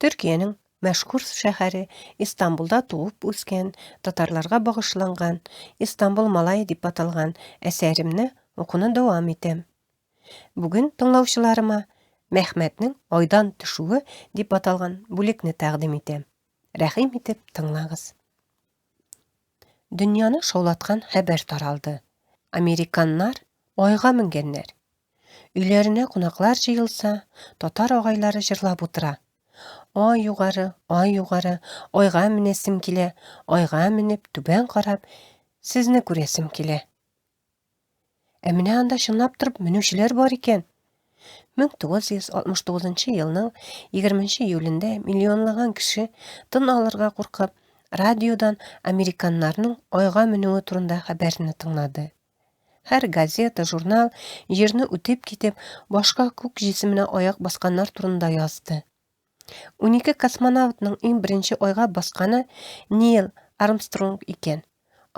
Төркиянең мәшһүр шәһәре Истанбулда туып үскән татарларга багышланган Истанбул малае дип аталган әсәремне укуны дәвам итәм. Бүген тыңлаучыларыма Мәхмәтнең айдан төшүе дип аталган бүлекне тәкъдим итәм. Рәхим итеп тыңлагыз. Дөньяны шаулаткан хәбәр таралды. Американнар айга менгәннәр. Өйләренә кунаклар җыелса, татар агайлары җырлап утыра. Ай югары, ай югары, айга менәсем килә, айга менеп, түбән карап, сезне күрәсем килә. Ә менә анда чынлап торып менүчеләр бар икән. 1969 елның 20 июлендә миллионлаган кеше тын алырга куркып, радиодан американнарның айга менүе турында хәбәрне тыңлады. Һәр газета, журнал җирне үтеп китеп, башка күк җисеменә аяк басканнар турында язды. 12 космонавтның иң беренче айга басканы Нил Армстронг икән.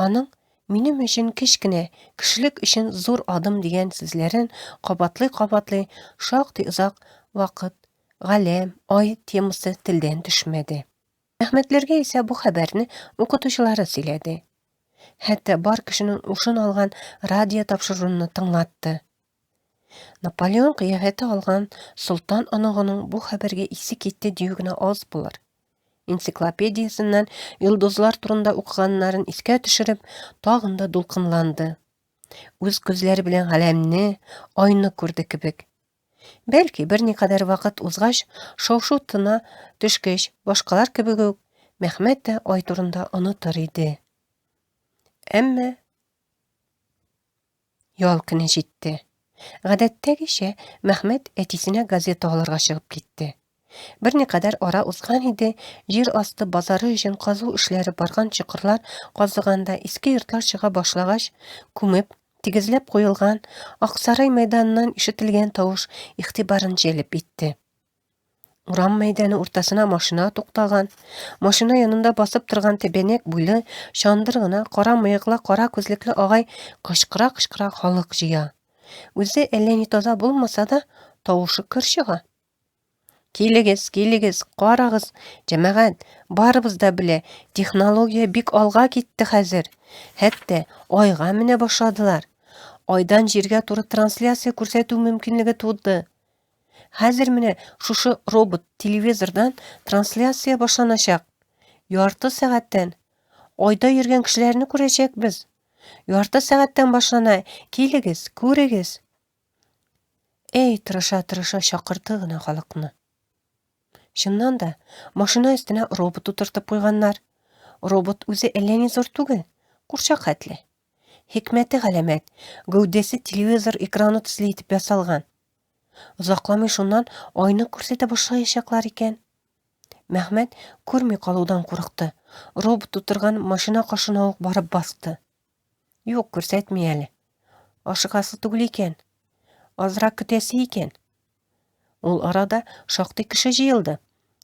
Аның минем өчен кечкенә, кешелек өчен зур адым дигән сүзләрен кабатлый-кабатлый шактый озак вакыт галәм, ай темасы телдән төшмәде. Әхмәтләргә исә бу хәбәрне укытучылары сөйләде. Хәтта бар кешенең ушын алган радио тапшыруны тыңлатты. Наполеон кыяфәте алган солтан оныгының бу хәбәргә исе китте дию генә аз булыр. Энциклопедиясеннән йолдызлар турында укыганнарын искә төшереп, тагын да дулкынланды. Үз күзләре белән галәмне, айны күрде кебек. Бәлки, берникадәр вакыт узгач, шау-шу тына төшкәч, башкалар кебек үк, Мәхмәт тә ай турында онытыр иде. Әмма ял көне җитте. Гадәттәгечә, Мәхмәт әтисенә газета алырга чыгып китте. Берникадәр ара узган иде, җир асты базары өчен казу эшләре барган чокырлар казыганда иске йортлар чыга башлагач, күмеп, тигезләп куелган Аксарай мәйданыннан ишетелгән тавыш игътибарын җәлеп итте. Урам мәйданы уртасына машина туктаган. Машина янында басып торган тәбәнәк буйлы, чандыр гына, кара мыеклы, кара күзлекле агай кычкыра-кычкыра халык җыя. Үзе әллә ни таза булмаса да, тавышы көр чыга. Килегез, килегез, карагыз, җәмәгать, барыбыз да белә, технология бик алга китте хәзер. Хәтта айга менә башладылар. Айдан җиргә туры трансляция күрсәтү мөмкинлеге туды. Хәзер менә шушы робот телевизордан трансляция башланачак. Ярты сәгатьтән айда йөргән кешеләрне күрәчәкбез. Ярты сәгатьтән башлана. Килегез, күрегез. Әй, тырыша-тырыша чакырды гына халыкны. Чыннан да, машина өстенә робот утыртып куйганнар. Робот үзе әллә ни зур түгел, курчак хәтле. Хикмәте галәмәт, гәүдәсе телевизор экраны төсле итеп ясалган. Озакламый шуннан айны күрсәтә башлаячаклар икән. Мәхмәт күрми калудан курыкты. Робот утырган машина каршына ук барып басты. Юк, күрсәтми әле. Ашыгасы түгел икән. Азрак көтәсе икән. Ул арада шактый кеше җыелды.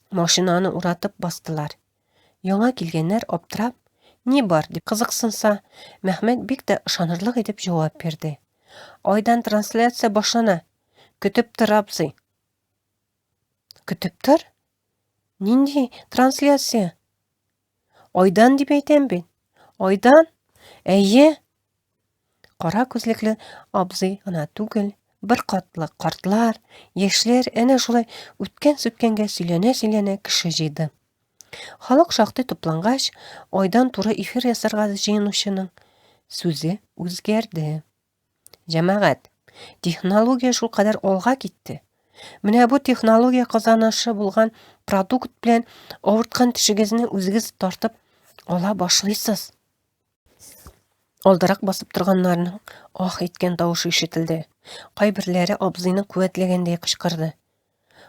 Машинаны уратып бастылар. Яңа килгәннәр аптырап, ни бар дип кызыксынса, Мәхмәт бик тә ышанырлык итеп җавап бирде. Айдан трансляция башлана. Көтеп тор, абзый. Көтеп тор? Нинди трансляция? Айдан дип әйтәм бит. Айдан? Әйе. Кара күзлекле абзый гына түгел, бер катлы картлар, яшьләр әнә шулай үткән-сүткәнгә сөйләнә-сөйләнә кеше җыйды. Халык шактый туплангач, айдан туры эфир ясарга җыенучының сүзе үзгәрде. Җәмәгать, технология шулкадәр алга китте. Менә бу технология казанышы булган продукт белән авырткан тешегезне үзегез тартып ала башлыйсыз. Алдарак басып торганнарның ах иткән тавышы ишетелде. Кайберләре абзыйны куәтләгәндәй кычкырды.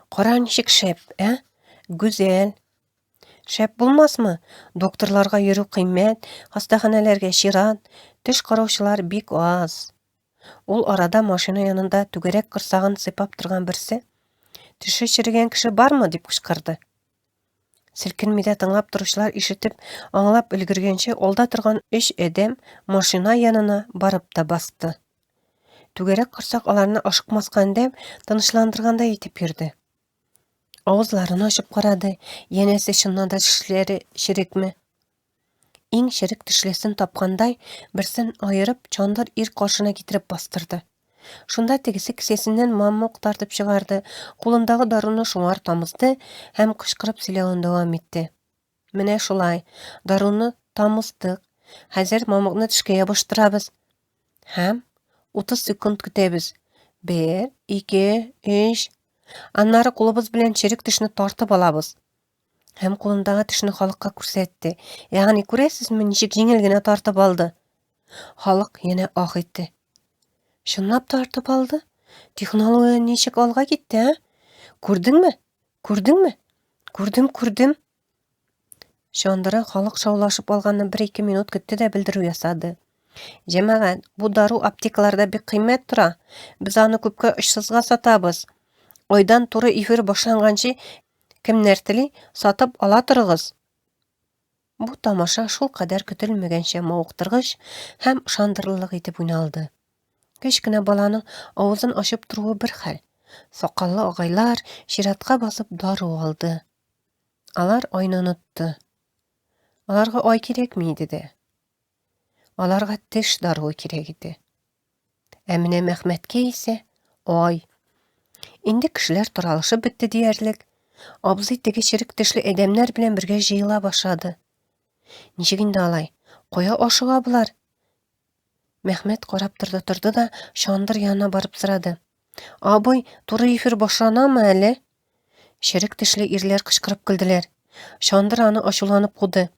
Кара ничек шәп, ә? Гүзәл. Шәп булмасмы? Докторларга йөрү кыйммәт, хастаханәләргә чират, теш караучылар бик аз. Ул арада машина янында түгәрәк корсагын сыйпап торган берсе, Теше черегән кеше бармы? дип кычкырды. Селкенми дә тыңлап торучылар ишетеп, аңлап өлгергәнче алда торган өч адәм машина янына барып та басты. Түгәрәк корсак аларны ашыкмаска өндәп, тынычландыргандай итеп йөрде. Авызларын ачып карады, янәсе чыннан да тешләре черекме? Иң черек тешлесен тапкандай, берсен аерып, чандыр ир каршына китереп бастырды. Шунда тегесе кесәсеннән мамык тартып чыгарды, кулындагы даруны шуңар тамызды һәм кычкырып сөйләвен дәвам итте. Менә шулай, даруны тамыздык. Хәзер мамыкны тешкә ябыштырабыз. Һәм 30 секунд көтәбез. Бер, ике, өч. Аннары кулыбыз белән черек тешне тартып алабыз. Һәм кулындагы тешне халыкка күрсәтте. Ягъни, күрәсезме, ничек җиңел генә тартып алды. Халык янә ах итте. Чынлап тартып алды? Технология ничек алга китте, ә? Күрдеңме? Күрдеңме? Күрдем, күрдем. Чандыры халык шаулашып алганны бер-ике минут көтте дә белдерү ясады. Җәмәгать, бу дару аптекаларда бик кыйммәт тора. Без аны күпкә очсызга сатабыз. Айдан туры эфир башланганчы кемнәр тели, сатып ала торыгыз. Бу тамаша шулкадәр көтелмәгәнчә мавыктыргыч һәм ышандырырлык итеп уйналды. Кечкенә баланың авызын ачып торуы бер хәл. Сакаллы агайлар чиратка басып дару алды. Алар айны онытты. Аларга ай кирәкми иде дә. Аларга теш даруы кирәк иде. Ә менә Мәхмәткә исә ай. Инде кешеләр таралышып бетте диярлек. Абзый теге черек тешле адәмнәр белән бергә җыела башлады. Ничек инде алай? Кая ашыга болар? Мәхмәт карап торды-торды да чандыр янына барып сорады. Абый, туры эфир башланамы әле? Черек тешле ирләр кычкырып көлделәр. Чандыр аны ачуланып куды.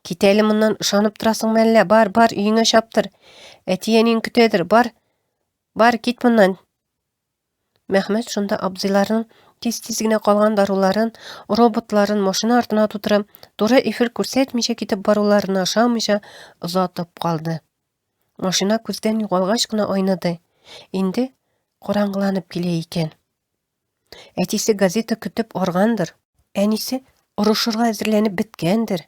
Кит әле моннан, ышанып торасыңмы әллә? Бар, бар, өеңә чаптыр. Әти-әниең көтәдер, бар. Бар, кит моннан. Мәхмәт шунда абзыйларының тиз-тиз генә калган даруларын, роботларын машина артына тутырып, туры эфир күрсәтмичә китеп баруларына ышанмыйча озатып калды. Машина күздән югалгач кына айныды. Инде караңгыланып килә икән. Әтисе газета көтеп аргандыр, әнисе орышырга әзерләнеп беткәндер.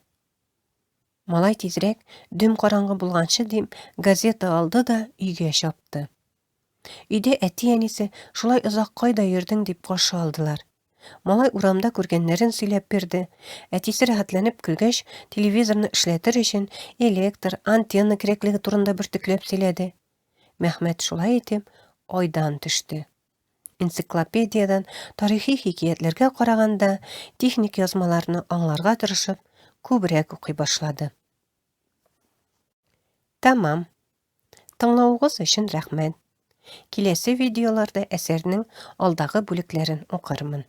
Малай тизрәк, дөм караңгы булганчы дип, газета алды да өйгә чапты. Өйдә әти-әнисе, шулай озак кайда йөрдең, дип каршы алдылар. Малай урамда күргәннәрен сөйләп бирде. Әтисе рәхәтләнеп көлгәч, телевизорны эшләтер өчен электр, антенна кирәклеге турында бөртекләп сөйләде. Мәхмәт шулай итеп айдан төште. Энциклопедиядән тарихи хикәятләргә караганда техник язмаларны аңларга тырышып, күбрәк укый башлады. Тәмам. Тыңлавыгыз өчен рәхмәт. Киләсе видеоларда әсәрнең алдагы бүлекләрен укырмын.